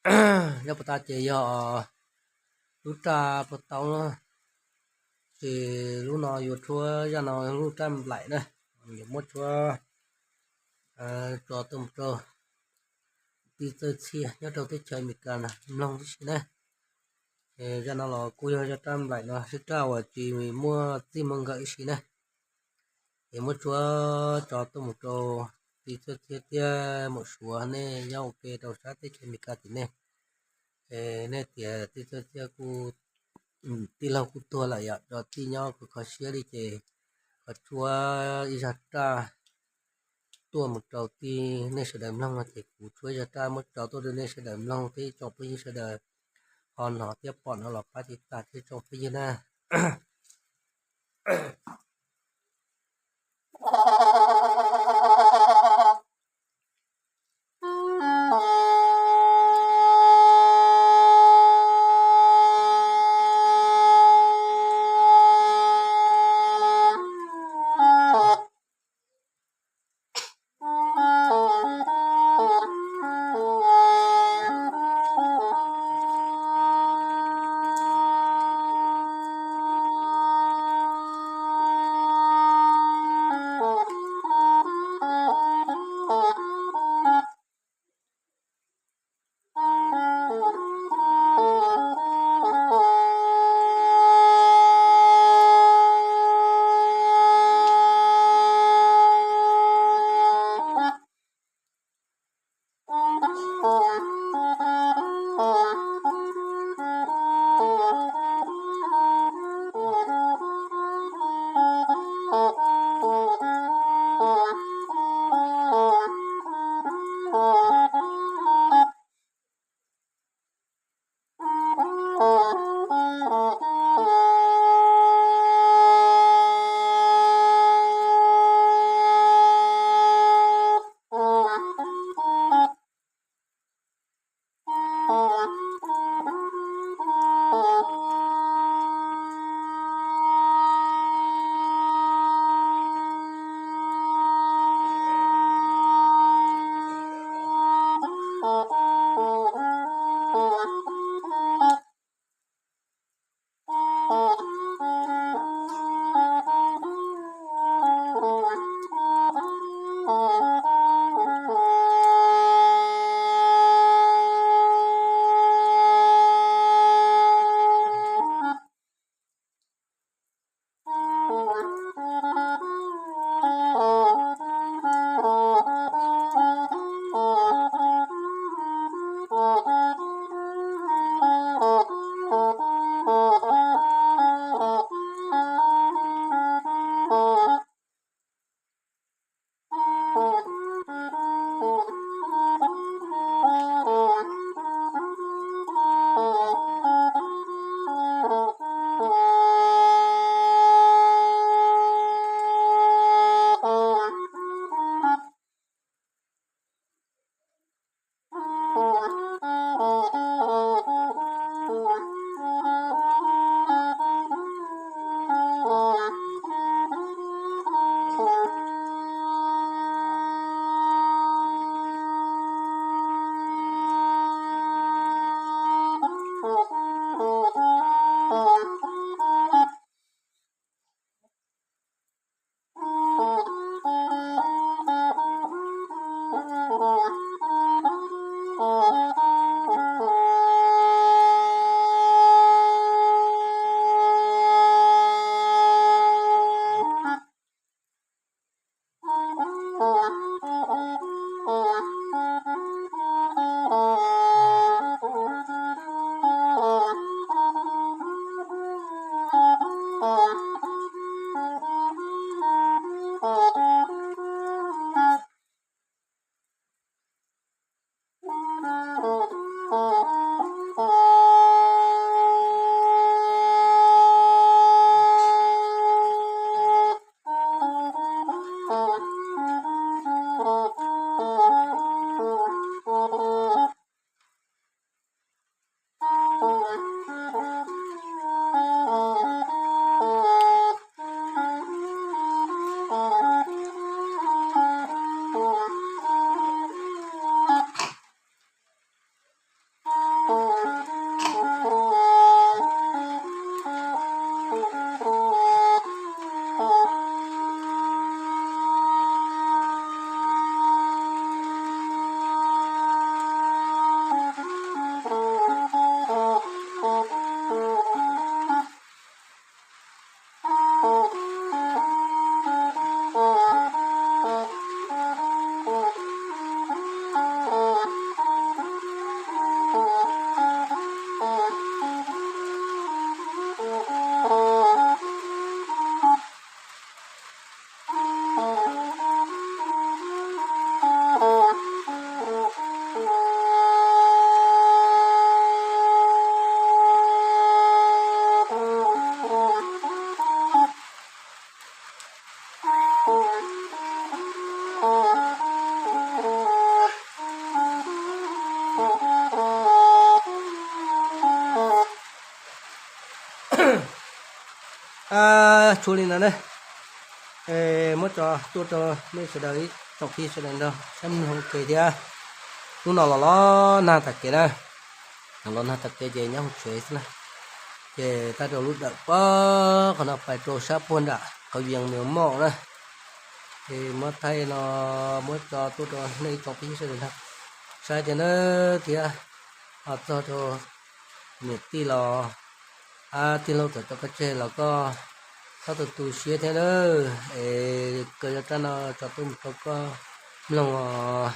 Zaj puag ta ces yog lub raj puag ta na, ces lub no yuav tshuab zaj no lub raj nplaim na, yuav muab tshuab tso tuaj mus rau tij Txawj Txhiaj nyob rau teb chaws Amelikas no mloog tib si na. Zaj no los kuj yog zaj raj nplaim no xwb, raj uas tsis muaj txij muaj nkawm tib si na. Es muab tshuab tso tuaj mus rau tij Txawj Txhiaj thiab Maum Suav nej nyob ua ke rau sab teb chaws Amelikas tim nej. Es nej tias tij Txawj Txhiaj kuj, tij laug kuj tuag lawm yom, tso tij nyob kuj kho siab li ces ho tshuab ib zaj raj tuaj mus rau tij nej sawv daws mloog no ces kuv tshuab ib zaj raj muab tso tuaj rau nej sawv daws mloog thiab tsoom phooj ywg sawv daws ho hnov thiab pom no los pab tiv tas thiab tsoom phooj ywg na. Ab, tshuav li no na, muab tso tuaj rau nej sawv daws ib tsoom phooj ywg sawv daws nrog saib mloog ua ke thiab. Hnub no los los nag tag kev na, los nag tag kev ces nyob hauv tsev xwb na. Ces tag rau lub dawm pab qhov no pais rau sab puag nram qhov vias Mos Moj na. Ces muab thaij no, muab tso tuaj rau nej ib tsoom phooj ywg sawv daws nrog saib thiab na, thiab ho txog rau niam tij los, ab, tij laug txawm tso koj tseg los koj txhob tu tu siab thiab na. Es kawg zaj no tso tuaj mus rau koj mloog os.